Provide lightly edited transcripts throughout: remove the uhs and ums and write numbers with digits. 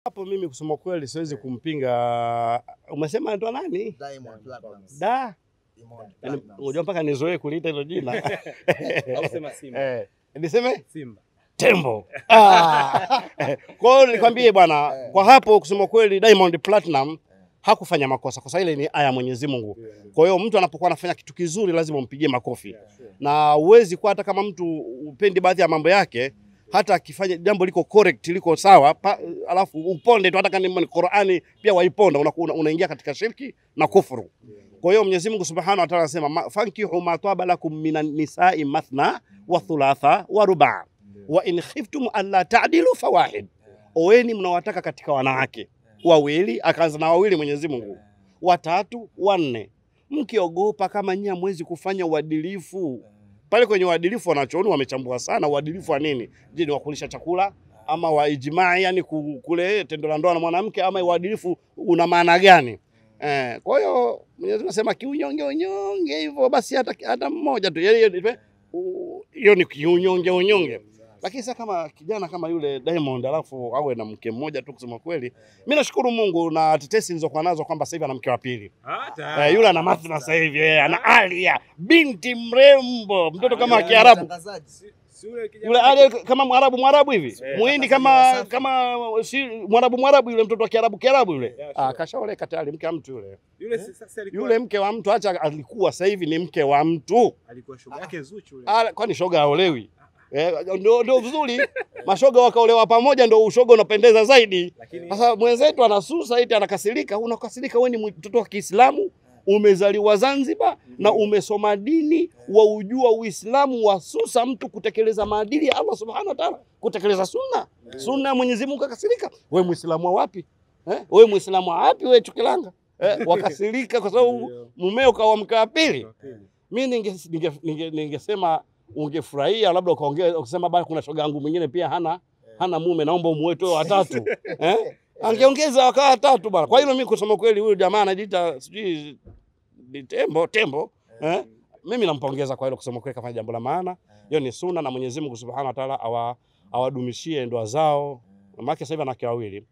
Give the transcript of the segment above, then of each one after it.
Hapo mimi kusema kweli siwezi kumpinga. Umesema anaitwa nani? Diamond Platnumz. Da? Diamond Yaani, Platnumz. unajua mpaka nizoee kuliita hilo jina. Au sema Simba. Niseme? Simba. Tembo. Ah. Kwa hiyo nikwambie bwana, kwa hapo kusema kweli Diamond Platnumz hakufanya makosa kwa sababu ile ni aya ya Mwenyezi Mungu. Kwa hiyo mtu anapokuwa anafanya kitu kizuri lazima umpigie makofi. Na uwezi kwa hata kama mtu upendi baadhi ya mambo yake, hata akifanya jambo liko correct, liko sawa, alafu uponde tu, hata kama ni Qur'ani pia waiponda, unaingia katika shirki na kufuru. Kwa hiyo Mwenyezi Mungu Subhanahu wa Ta'ala anasema fankihu ma taba lakum minan nisa'i mathna wa thulatha wa ruba' wa in khiftum alla ta'dilu fawahid. Oweni mnawataka katika wanawake wawili, akaanza na wawili Mwenyezi Mungu, watatu, wanne. Mkiogopa kama nyinyi hamwezi kufanya uadilifu. Pale kwenye uadilifu wanachooni wamechambua sana uadilifu wa nini? Je, ni wakulisha chakula ama wa ijmaa, yani kule tendo la ndoa na mwanamke, ama uadilifu una maana gani? Kwa hiyo Mwenyezi Mungu anasema kiunyonge unyonge hivyo basi hata mmoja tu. Hiyo ni kiunyonge unyonge. Lakini sasa kama kijana kama yule Diamond alafu awe na mke mmoja tu, kusema kweli mimi nashukuru Mungu na tetesi nilizokuwa nazo kwamba sasa hivi ana mke wa pili. Yule ana mathna sasa hivi, ana Alia, binti mrembo, mtoto kama Kiarabu. Yule Alia kama Mwarabu hivi. Muhindi kama si Mwarabu yule mtoto wa Kiarabu yule. Ah, kashaoleka tayari mke wa mtu yule. Yule sasa alikuwa yule mke wa mtu, acha alikuwa sasa hivi ni mke wa mtu. Alikuwa shoga yake Zuchu yule. Ah, kwani shoga haolewi? Ndio vizuri. Mashoga wakaolewa pamoja ndio ushoga unapendeza zaidi. Sasa mwenzetu anasusa eti anakasirika. Unakasirika wewe ni mtoto wa Kiislamu, umezaliwa Zanzibar na umesoma dini, waujua Uislamu, wasusa mtu kutekeleza maadili ya Allah Subhanahu wa Ta'ala, kutekeleza sunna. Sunna ya Mwenyezi Mungu akasirika. Wewe Muislamu wa wapi? Wewe Muislamu wa wapi wewe chukilanga? Wakasirika kwa sababu mumeo kawa mke wa pili. Mimi ningesema ungefurahia labda ukaongea ukisema bado kuna shoga yangu mwingine pia hana mume, naomba umuoe watatu. Angeongeza wakawa watatu bwana. Kwa hiyo mimi kusema kweli huyu jamaa anajiita sijui ni tembo. Mimi nampongeza kwa hilo, kusema kweli kafanya jambo la maana. Hiyo ni sunna na Mwenyezi Mungu Subhanahu wa Ta'ala awadumishie ndoa zao. Maana sasa hivi ana wake wawili.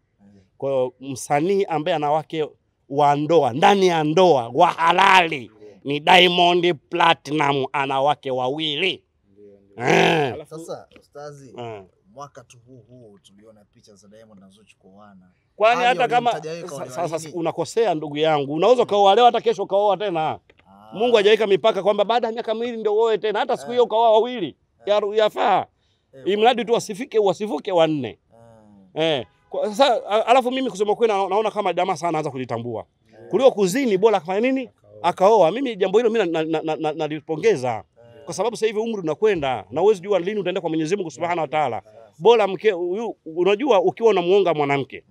Kwa hiyo msanii ambaye ana wake wa ndoa, ndani ya ndoa wa halali ni Diamond Platnumz, ana wake wawili. Sasa ustazi, mwaka tu huu tuliona picha za Diamond na Zuchu kuoana. Kwani hata kama sasa unakosea ndugu yangu, unaweza ukaoa leo hata kesho ukaoa tena. Mungu hajaweka mipaka kwamba baada ya miaka miwili ndio uoe tena, hata siku hiyo ukaoa wawili. Yafaa. Imradi tu wasivuke wanne. Sasa alafu mimi kusema kweli naona kama jamaa sana anaanza kujitambua. Kuliko kuzini bora akafanya nini? Akaoa. Mimi jambo hilo mimi nalipongeza. Kwa sababu sasa hivi umri unakwenda na huwezi jua lini utaenda kwa Mwenyezi Mungu Subhanahu wa Ta'ala. Bora mke unajua ukiwa unamuonga mwanamke,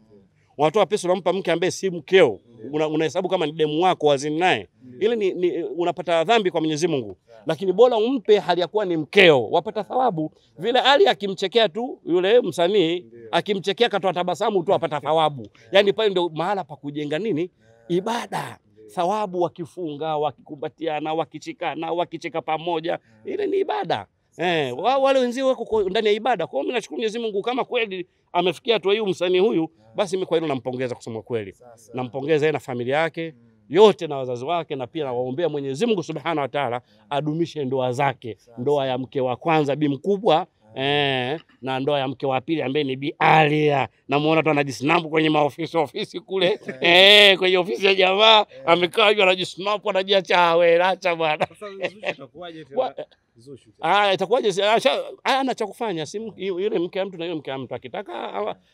unatoa pesa unampa mke ambaye si mkeo, unahesabu kama ni demu wako wazini naye. Ile ni unapata dhambi kwa Mwenyezi Mungu. Lakini bora umpe hali ya kuwa ni mkeo, wapata thawabu. Vile Ali akimchekea tu yule msanii, akimchekea katoa tabasamu tu apata thawabu. Yaani pale ndio mahala pa kujenga nini? Ibada. Thawabu wakifunga, wakikumbatiana, wakichikana, wakicheka pamoja, ile ni ibada. Wale wenzio wako ndani ya ibada. Kwa hiyo mimi nashukuru Mwenyezi Mungu kama kweli amefikia hatua hiyo msanii huyu, basi mimi kwa hilo nampongeza kusema kweli. Nampongeza yeye na familia yake yote na wazazi wake, na pia nawaombea Mwenyezi Mungu Subhanahu wa Ta'ala adumishe ndoa zake, ndoa ya mke wa kwanza bi mkubwa na ndoa ya mke wa pili ambaye ni Bi Alia. Namuona tu anajisnap kwenye maofisi kule. Kwenye ofisi ya jamaa amekaa juu anajisnap, anajiacha wewe acha bwana. Sasa Zuchu itakuwaje tena? Zuchu. Itakuwaje? Ana cha kufanya, si yule mke wa mtu na yule mke wa mtu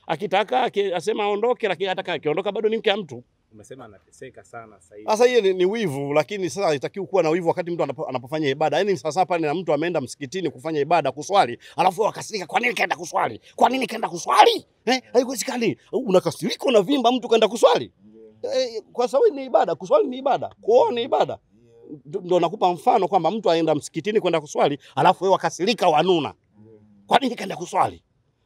akitaka asema aondoke, lakini hata akiondoka bado ni mke wa mtu. Umesema anateseka sana sasa hivi. Sasa hiyo ni wivu, lakini sasa haitakiwi kuwa na wivu wakati mtu anapofanya ibada. Yaani sasa hapa ni mtu ameenda msikitini kufanya ibada kuswali, alafu akasirika, kwa nini kaenda kuswali? Kwa nini kaenda kuswali? Haiwezekani. Unakasirika unavimba mtu kaenda kuswali. Kwa sababu ni ibada, kuswali ni ibada, kuoa ni ibada. Ndio nakupa mfano kwamba mtu aenda msikitini kwenda kuswali, alafu wewe akasirika wanuna. Kwa nini kaenda kuswali?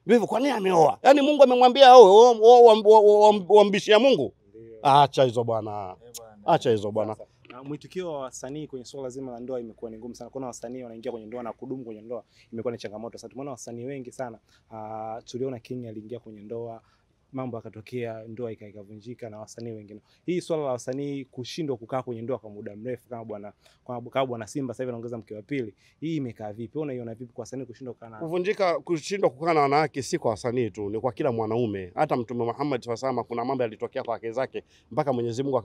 Hivyo kwa nini ameoa? Yaani Mungu amemwambia aoe, wambishia Mungu. Acha hizo bwana. Acha hizo bwana. Mwitikio wa wasanii kwenye swala zima la ndoa imekuwa ni ngumu sana. Kuna wasanii wanaingia kwenye ndoa na kudumu kwenye ndoa imekuwa ni changamoto. Sasa tumeona wasanii wengi sana. Tuliona King aliingia kwenye ndoa, Mambo yakatokea, ndoa ikavunjika na wasanii wengine. Hii swala la wasanii kushindwa kukaa kwenye ndoa kwa muda mrefu kama bwana Simba sasa hivi anaongeza mke wa pili. Hii imekaa vipi? Unaiona vipi kwa wasanii kushindwa kukaa na kuvunjika, kushindwa kukaa na wanawake? Si kwa wasanii tu, ni kwa kila mwanaume. Hata Mtume Muhammad SAW kuna mambo yalitokea kwa wake zake mpaka Mwenyezi Mungu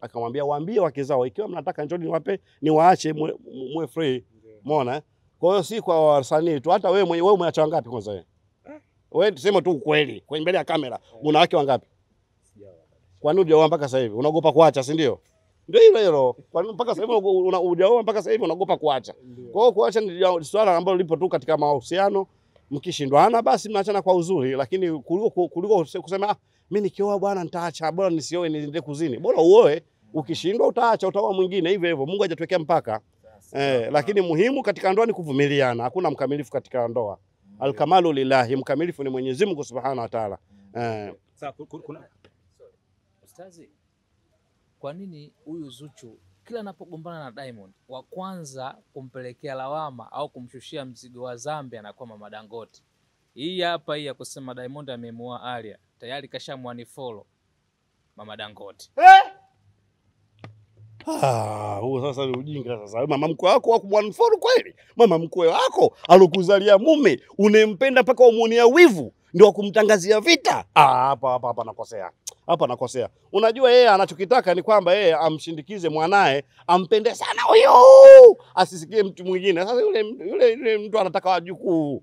akamwambia waambie wake zao ikiwa mnataka njoni niwape niwaache muwe free. Umeona? Kwa hiyo si kwa wasanii tu, hata wewe mwenyewe umeacha wangapi kwanza wewe? Wewe tuseme tu ukweli, kwenye mbele ya kamera, una wake wangapi? Kwa nini hujaoa mpaka sasa hivi? Unaogopa kuacha, si ndio? Ndio hilo hilo. Kwa nini mpaka sasa hivi hujaoa mpaka sasa hivi unaogopa kuacha? Kwa hiyo kuacha ni swala ambalo lipo tu katika mahusiano. Mkishindwana basi mnaachana kwa uzuri, lakini kuliko kusema mimi nikioa bwana nitaacha, bora nisioe niende kuzini. Bora uoe, ukishindwa utaacha, utaoa mwingine hivyo hivyo. Mungu hajatuwekea mpaka. Lakini muhimu katika ndoa ni kuvumiliana. Hakuna mkamilifu katika ndoa. Alkamalu lillahi, mkamilifu ni Mwenyezi Mungu Subhanahu wa Ta'ala. Sasa kuna Ustazi, kwa nini huyu Zuchu kila anapogombana na Diamond wa kwanza kumpelekea lawama au kumshushia mzigo wa dhambi anakuwa Mama Dangote? Hii hapa hii ya kusema Diamond amemuoa Alia, tayari kashamwanifollow Mama Dangote. Huo sasa ni ujinga sasa. Mama mkwe wako hakumwanfollow kweli? Mama mkwe wako alokuzalia mume, unempenda mpaka umuonea wivu, ndio kumtangazia vita? Hapa nakosea. Hapa nakosea. Unajua yeye anachokitaka ni kwamba yeye amshindikize mwanae, ampende sana huyo, asisikie mtu mwingine. Sasa yule mtu anataka wajukuu.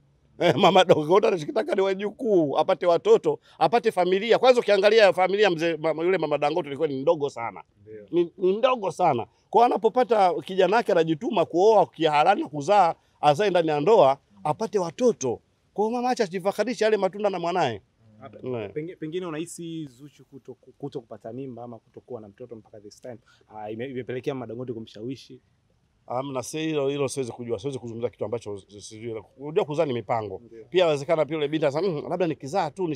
Mama Dangote anachokitaka ni wajukuu, apate watoto, apate familia. Kwanza ukiangalia familia mzee yule Mama Dangote ilikuwa ni ndogo sana. Ni ndogo sana. Kwa anapopata kijana wake anajituma kuoa kihalali na kuzaa, azae ndani ya ndoa, apate watoto. Kwa mama acha ajifakharishe yale matunda na mwanae. Pengine unahisi Zuchu kuto kupata mimba ama kutokuwa na mtoto mpaka this time imepelekea Mama Dangote kumshawishi? Amna, si hilo siwezi kujua, siwezi kuzungumza kitu ambacho sijui. Unajua kuzaa ni mipango. Pia inawezekana pia yule binti anasema labda nikizaa tu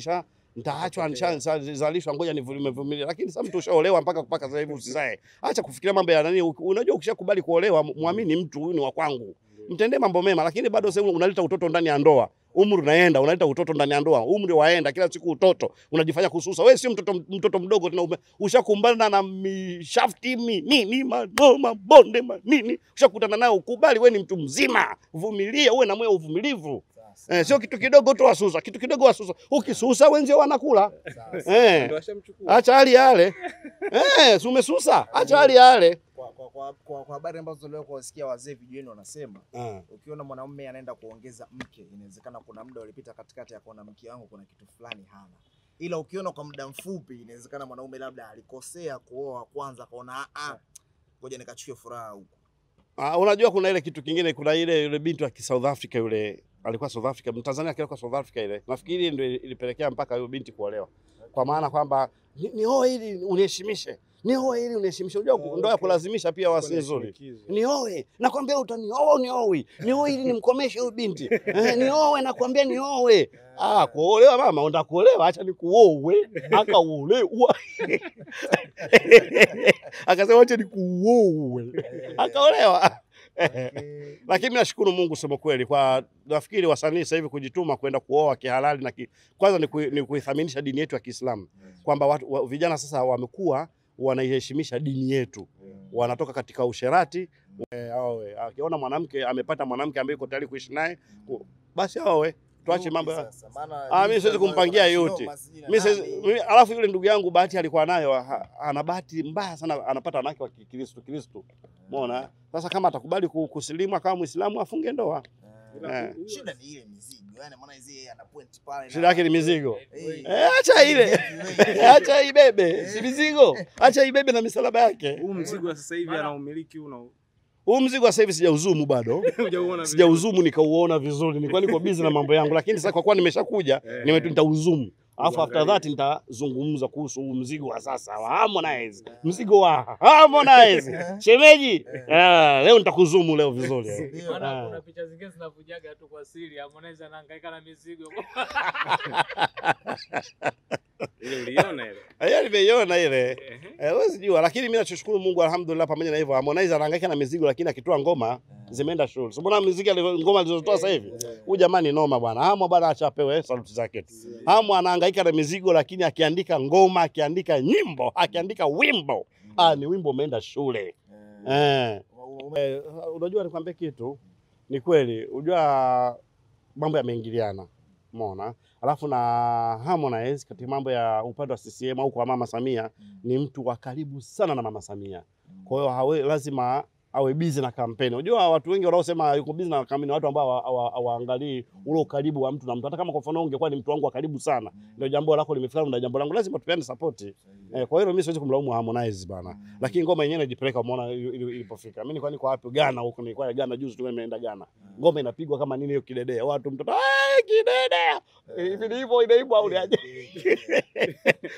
nitaachwa, nishazalishwa, ngoja nivumilie. Lakini sasa mtu ushaolewa mpaka sasa hivi usizae. Acha kufikiria mambo ya nani. Unajua ukishakubali kuolewa, muamini mtu huyu ni wa kwangu. Mtendee mambo mema, lakini bado sasa unaleta utoto ndani ya ndoa. Umri unaenda, unaleta utoto ndani ya ndoa. Umri waenda kila siku utoto. Unajifanya kususa. Wewe sio mtoto mdogo tena, ushakumbana na mishafti nini mabonde nini. Ushakutana nayo, ukubali wewe ni mtu mzima. Vumilia, uwe na moyo uvumilivu. Sio kitu kidogo tu wasusa, kitu kidogo wasusa. Ukisusa wenzio wanakula. Acha hali yale. Si umesusa, acha hali yale. Kwa habari ambazo leo kuwasikia wazee vijiweni wanasema, ukiona mwanaume anaenda kuongeza mke, inawezekana kuna muda ulipita katikati ya kuona mke wangu kuna kitu fulani hana. Ila ukiona kwa muda mfupi, inawezekana mwanaume labda alikosea kuoa kwanza, akaona ngoja nikachukue furaha huko. Unajua kuna ile kitu kingine, kuna ile yule binti wa South Africa yule alikuwa South Africa, Mtanzania alikuwa South Africa ile. Nafikiri ndio ilipelekea mpaka yule binti kuolewa. Kwa maana kwamba nioe ili uniheshimishe. Nioe ili uniheshimishe. Unajua ndoa ya kulazimisha pia wasi nzuri. Nioe, nakwambia utanioa unioe. Nioe ili nimkomeshe huyu binti. Nioe nakwambia nioe. Kuolewa mama, unataka kuolewa, acha nikuoe. Akaolewa. Akasema acha nikuoe. Akaolewa. Lakini mimi nashukuru Mungu sema kweli, kwa nafikiri wasanii sasa hivi kujituma kwenda kuoa kihalali na kwanza ni kuithaminisha dini yetu ya Kiislamu. Kwamba vijana sasa wamekuwa wanaiheshimisha dini yetu. Wanatoka katika usherati. Aoe. Akiona mwanamke amepata mwanamke ambaye yuko tayari kuishi naye, basi aoe. Tuache mambo. Mimi siwezi kumpangia yote. Mimi alafu yule ndugu yangu bahati alikuwa nayo, ana bahati mbaya sana, anapata wanawake wa Kikristo. Umeona? Sasa kama atakubali kusilimu kama Muislamu afunge ndoa. Shida ni ile mizigo. Yaani maana hizi ana point pale. Shida yake ni mizigo. Acha ile. Acha ibebe, si mizigo. Acha ibebe na misalaba yake. Huu mzigo wa sasa hivi anaumiliki una Huu mzigo sasa hivi sijauzumu bado. Sijauzumu nikauona vizuri. Nilikuwa niko busy na mambo yangu, lakini sasa kwa kuwa nimeshakuja, nitauzumu. Alafu after that nitazungumza kuhusu huu mzigo wa sasa wa Harmonize. Mzigo wa Harmonize. Shemeji, leo nitakuzumu leo vizuri. Maana kuna picha zingine zinavujaga tu kwa siri, Harmonize anahangaika na mizigo. Ile uliona ile? Hiyo nimeiona ile. Wewe sijua, lakini mimi nachoshukuru Mungu alhamdulillah, pamoja na hivyo Harmonize anahangaika na mizigo, lakini akitoa ngoma Zimeenda shule. So mbona muziki ngoma alizotoa sasa hivi? Huyu jamani noma bwana. Hamo bwana acha apewe saluti zake tu. Hamo anahangaika na mizigo lakini akiandika ngoma, akiandika nyimbo, akiandika wimbo, ni wimbo umeenda shule. Unajua nikwambie kitu, ni kweli, unajua mambo yameingiliana. Umeona? Alafu na Harmonize katika mambo ya upande wa CCM au kwa Mama Samia ni mtu wa karibu sana na Mama Samia. Kwa hiyo lazima awe busy na kampeni. Unajua watu wengi wanaosema yuko busy na kampeni watu ambao hawaangalii ule ukaribu wa mtu na mtu. Hata kama kwa mfano ungekuwa ni mtu wangu wa karibu sana, ndio jambo lako limefika na jambo langu lazima tupeane support. Kwa hiyo mimi siwezi kumlaumu Harmonize bana. Lakini ngoma yenyewe inajipeleka, umeona ilipofika. Mimi nilikuwa niko wapi Ghana huko, nilikuwa Ghana juzi tu nimeenda Ghana. Ngoma inapigwa kama nini hiyo kidedea. Watu mtoto kidedea. Hivi ndivyo inaimbwa au aje?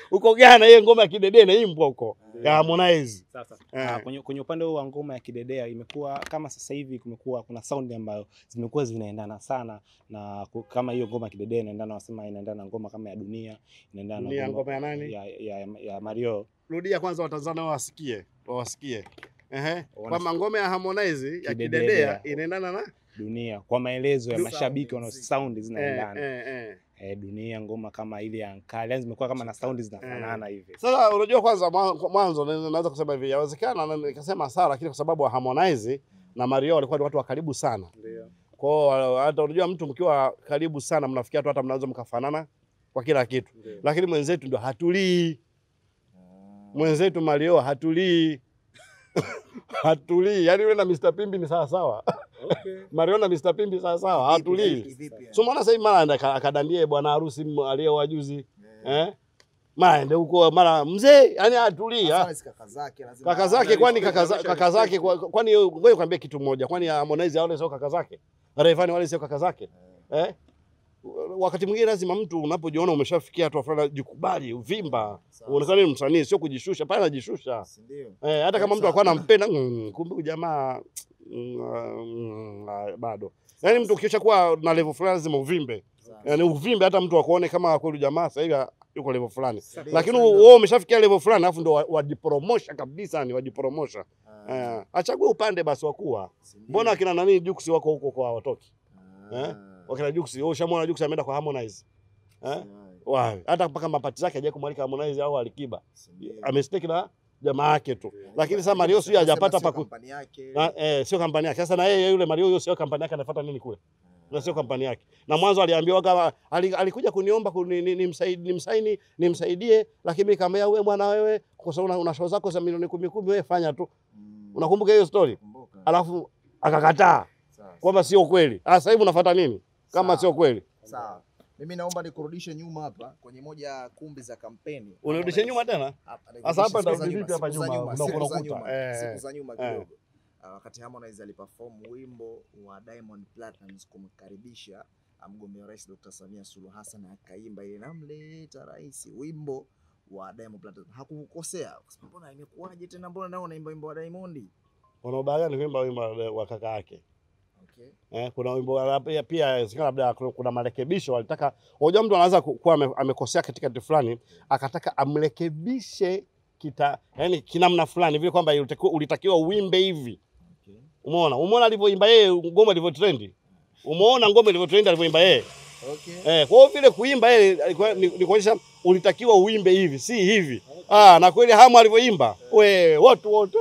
Huko Ghana hiyo ngoma ya kidedea inaimbwa huko. Ya Harmonize. Sasa kwenye upande wa ngoma ya kidedea imekuwa kama sasa hivi kumekuwa kuna sound ambayo zimekuwa zinaendana sana na kama hiyo ngoma kidedea inaendana, wasema inaendana na ngoma kama ya Dunia, inaendana na ngoma ya nani? Ya Mario. Rudia kwanza Watanzania wasikie, wasikie. Kwamba ngoma ya Harmonize ya kidedea inaendana na Dunia kwa maelezo ya mashabiki wana sound zinaendana. Dunia ngoma kama ile ya Ankali, yani zimekuwa kama na sound zinafanana hivi. Sasa unajua kwanza mwanzo naweza kusema hivi, yawezekana nikasema sawa, lakini kwa sababu Harmonize na Mario walikuwa ni watu wa karibu sana. Ndio. Kwa hiyo hata unajua mtu mkiwa karibu sana mnafikia tu hata mnaweza mkafanana kwa kila kitu. Ndiyo. Lakini mwenzetu ndio hatulii. Mwenzetu Mario hatulii. Hatulii. Yaani yule na Mr Pimbi ni sawa sawa. Okay. Mario na Mr Pimbi sawa sawa, hatulii. So maana sasa hivi mara akadandie bwana harusi aliyeoa juzi. Mara ende huko mara mzee, yani hatulii. Kaka zake lazima. Kaka zake kwani kaka zake kwani ngoja nikwambie kitu moja. Kwani Harmonize wale sio kaka zake? Rayvanny wale sio kaka zake? Wakati mwingine lazima mtu unapojiona umeshafikia hatua fulani jikubali, uvimba. Uonekane ni msanii, sio kujishusha, pale anajishusha. Ndio. Hata kama mtu alikuwa anampenda, kumbe jamaa bado. Yaani mtu ukisha kuwa na level fulani lazima uvimbe. Yaani uvimbe hata mtu akuone kama kweli jamaa sasa hivi yuko level fulani. Lakini wewe umeshafikia level fulani alafu ndo wajipromosha kabisa, ni wajipromosha. Achague upande basi wakuwa. Mbona akina nani Jux wako huko kwa watoki? Wakina Jux, wewe ushamwona Jux ameenda kwa Harmonize? Wapi? Hata mpaka mapati zake hajawahi kumwalika Harmonize au Alikiba. Amestake na jamaa yake tu. Lakini sasa Mario sio hajapata pa kampani yake. Sio kampani yake. Sasa na yeye yule Mario hiyo sio kampani yake, anafuata nini kule? Na sio kampani yake. Na mwanzo aliambiwa kama alikuja kuniomba nimsaidie, nimsaidie, lakini mimi nikamwambia wewe bwana wewe kwa sababu una show zako za milioni 10 wewe fanya tu. Unakumbuka hiyo story? Alafu akakataa. Kwamba sio kweli. Sasa hivi unafuata nini? Kama sio kweli. Sawa. Mimi naomba nikurudishe nyuma hapa kwenye moja ya kumbi za kampeni. Unirudishe nyuma tena? Sasa hapa ndio vipi hapa nyuma? Kuna siku za nyuma kidogo. Wakati Harmonize aliperform wimbo wa Diamond Platnumz kumkaribisha mgombea rais Dr. Samia Suluhu Hassan, akaimba ile namleta rais, wimbo wa Diamond Platnumz. Hakukosea. Kwa sababu mbona imekuaje tena, mbona nao naimba wimbo wa Diamond? Wanaobaga ni kuimba wimbo wa kaka yake. Okay. Kuna wimbo pia labda kuna marekebisho walitaka. Unajua mtu anaweza kuwa amekosea katika kitu fulani, akataka amrekebishe kita, yani kinamna fulani vile kwamba ulitakiwa uimbe hivi. Okay. Umeona? Umeona alivyoimba yeye ngoma ilivyo trendi. Umeona ngoma ilivyo trendi alivyoimba yeye. Okay. Kwa hiyo vile kuimba yeye ni kuonyesha ulitakiwa uimbe hivi, si hivi. Okay. Na kweli Hamu alivyoimba. We watu wote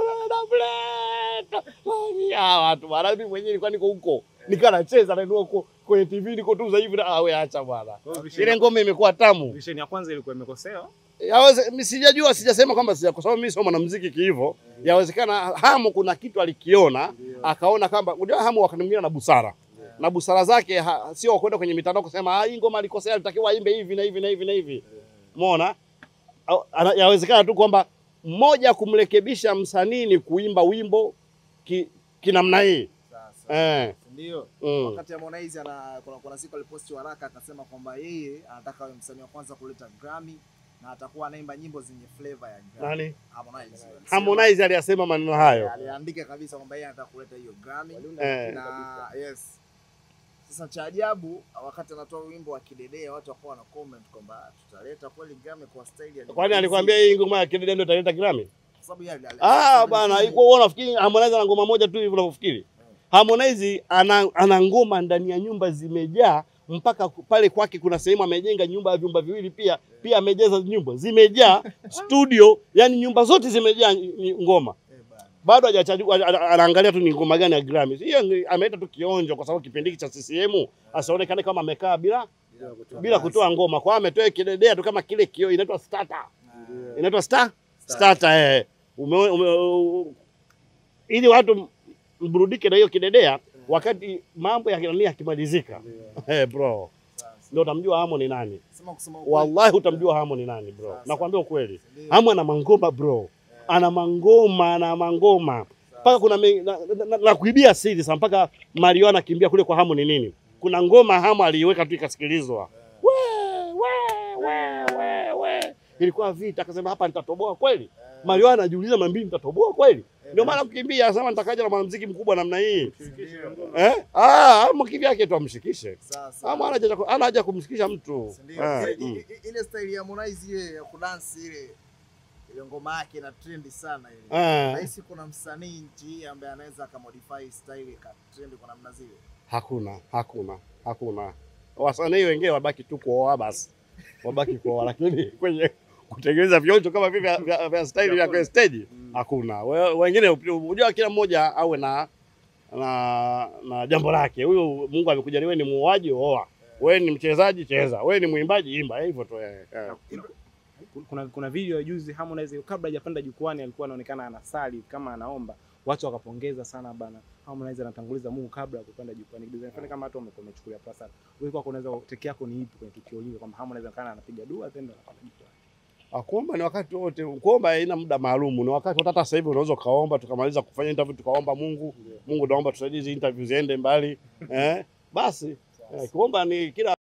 watu bwana, mimi mwenyewe nilikuwa niko huko. Nikaa nacheza na niko kwenye TV niko tu hivi na wewe acha bwana. Ile ngoma imekuwa tamu. Vision ya kwanza ilikuwa imekosewa. Yaweze sijajua, sijasema kwamba sija, kwa sababu mimi sio mwanamuziki kiivo. Yawezekana Hamu kuna kitu alikiona, akaona kwamba unajua Hamu wakati mwingine ana busara. Na busara zake sio kwenda kwenye mitandao kusema hii ngoma alikosea, alitakiwa aimbe hivi na hivi na hivi na hivi. Umeona? Yawezekana tu kwamba mmoja kumrekebisha msanii ni kuimba wimbo kinamna hii. Sasa. Ndio. Wakati Harmonize kuna siku aliposti waraka akasema kwamba yeye anataka awe msanii wa kwanza kuleta Grammy na atakuwa anaimba nyimbo zenye flavor ya Grammy. Nani? Harmonize. Harmonize aliyasema maneno hayo. Aliandika kabisa kwamba yeye anataka kuleta hiyo Grammy. Na yes. Sasa cha ajabu wakati anatoa wimbo wa Kidedea watu wakawa wana comment kwamba tutaleta kweli Grammy kwa style ya. Kwani alikwambia hii ngoma ya Kidedea ndio italeta Grammy? Kwa sababu yeye bana, iko wewe unafikiri Harmonize ana ngoma moja tu hivi unavyofikiri? Harmonize ana ngoma ndani ya nyumba zimejaa, mpaka pale kwake kuna sehemu amejenga nyumba ya vyumba viwili pia amejaza nyumba zimejaa studio, yani nyumba zote zimejaa ngoma. Bado hajachagua, anaangalia tu ni ngoma gani ya Grammy. Hiyo ameleta tu kionjo kwa sababu kipindi cha CCM asionekane kama amekaa bila kutoa ngoma. Kwa ametoa kidedea tu kama kile kio inaitwa starter. Inaitwa starter ili watu mburudike na hiyo kidedea wakati mambo ya nani yakimalizika. Bro. Ndio utamjua Hamo ni nani. Wallahi utamjua Hamo ni nani bro. Nakwambia ukweli. Hamo ana mangoma bro. Ana mangoma, Mpaka kuna na kuibia siri sasa mpaka Mario anakimbia kule kwa Hamo ni nini. Kuna ngoma Hamo aliiweka tu ikasikilizwa. We. Ilikuwa vita, akasema hapa nitatoboa kweli. Mario anajiuliza mambili nitatoboa kweli. Ndio maana kukimbia anasema nitakaja na mwanamuziki mkubwa namna hii. Hamo kivyake tu amshikishe. Hamo ana haja kumshikisha mtu. Ile style ya Harmonize ile ya kudance ile ngoma yake ina trend sana ile. Nahisi kuna msanii nchi hii ambaye anaweza akamodify style ka trend kwa namna zile. Hakuna. Wasanii wengine wabaki tu kuoa basi. Wabaki kuoa, lakini kwenye kutengeneza vionjo kama hivi vya style ya kwenye stage hakuna. Wengine unajua kila mmoja awe na jambo lake. Huyu Mungu amekujalia wewe ni muuaji oa. Wewe ni mchezaji cheza. Wewe ni mwimbaji imba. Hivyo tu. Kuna video ya juzi Harmonize kabla hajapanda jukwani alikuwa anaonekana anasali kama anaomba. Watu wakapongeza sana bana. Harmonize anatanguliza Mungu kabla ya kupanda jukwani. Design kama watu wamechukulia plus sana. Wewe kwako unaweza take yako ni ipi kwenye tukio lile kwamba Harmonize anaonekana anapiga dua then anapanda jukwani? Kuomba ni wakati wote. Kuomba haina muda maalum. Ni wakati hata sasa hivi unaweza kaomba tukamaliza kufanya interview tukaomba Mungu. Mungu naomba tusaidie hizi interview ziende mbali. Basi kuomba ni kila